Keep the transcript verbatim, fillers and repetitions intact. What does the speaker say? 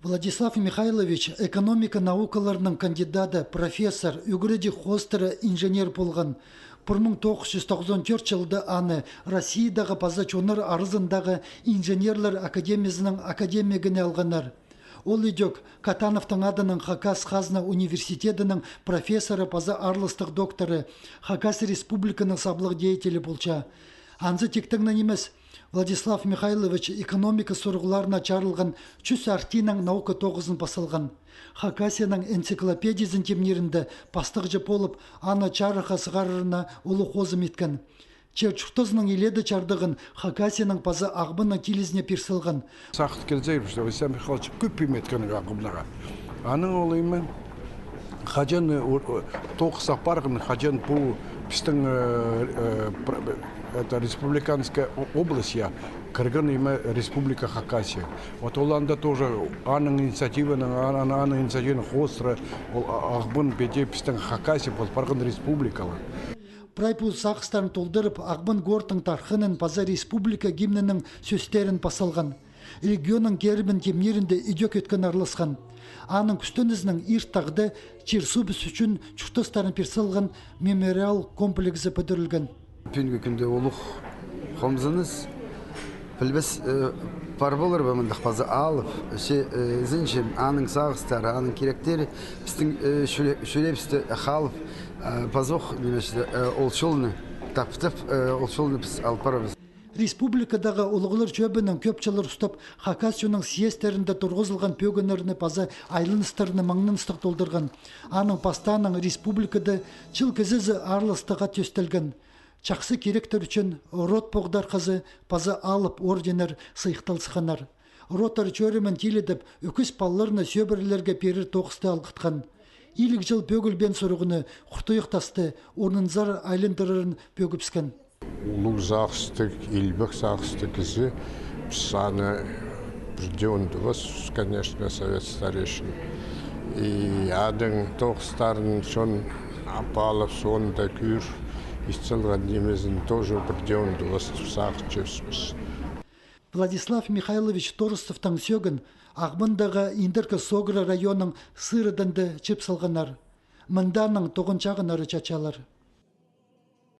Владислав Михайлович экономика наукаларының кандидаты, профессор, ӱгредіг хоостыра инженер полған. Пір муң тоғыс чӱс тоғызон тӧрт чылда аны Россиядағы паза чоннар аразындағы инженерлер академиязының академигіне алғаннар. Ол идӧк Катановтың адынаң Хакас хазна университедінің профессоры паза аарластығ докторы, Хакас Республиканың саблығ деятелі полча. Анзы тиктең нимес, Владислав Михайлович экономика сурығларына чарылған чӱс артиинаң наука тоғызын пас алған. Хакасияның энциклопедиязын тимнирінде пастағҷы полып, аны чарыхха сығарарына улуғ хозым иткен. Чир-чуртазының илееде чардығын Хакасияның паза Ағбанның тілізіне пир салған. Сағыс килзе, что Василий Михайлович кӧп пиметкен Ағбанға. Аның ол име хаҷан, э, у-, у-, тоғыс апарған, хаҷан пу пістің, э, э, пр-, это республиканская о-, область, я, кірген име Республика Хакасия. Вот ол анда тоже аның инициативаның, ан-, ан-, аның инициативаның хоостыра ол А-, Ағбан піди пістің Хакасия пол парған республикалар. Прай пу сағыстарын толдырып, Ағбан городтың тархынын паза республика гимнінің сӧстерін пас алған. Регионның гербін тимнирінде идӧк ӧткін аарласхан. Аның кӱстенізінең ирт тағда чир-суубыс ӱчӱн чуртастарын пир салған мемориал комплексі пӱдірілген. Пӱӱнгі кӱнде улуғ хомзыныс. Пілбес, э, пар полар ба мындағ паза алып, че, э, ізенчем, аның сағыстары, аның киректері пістің, э, чӱре-, чӱреебісте халып, э, пазох, ниме, э, ол чолны таптап, э, ол чолны піс алып парабыс. Республикадағы улуғлар чӧбінің кӧп чыллар устап Хакас чонның съездтерінде турғызылған пӧгіннерні паза айланыстарны маңнаныстығ толдырған. Аның пастаанаң республикада чыл кізізі аарластығ ат тӧстелген. Чахсы киректер ӱчӱн Род поғдархазы паза Алып орденнер сыйыхтал сыхханнар. Родтар чӧрімін тилідіп, ӧкіс палаларны сӧбірелерге пирер тоғысты алғытхан. Иліг чыл пӧгілбеен сурығны, хуртуйах тасты орнынзар айландырарын пӧгібіскен. Улуғ сағыстығ, илбек сағыстығ кізі, піс аны пірдее ундубас, конечно, совет старейшин. И аның тоғыстарын чон апалып, соонда кӧр, ит салған нимезін тоже пірдее ундубас, сағынчабыс. Владислав Михайлович Торостовтың сӧӧгін Ағбандағы индіркі Согра районның Сырыданда чіп салғаннар. Мында аның тоғынҷағыннары чатчалар.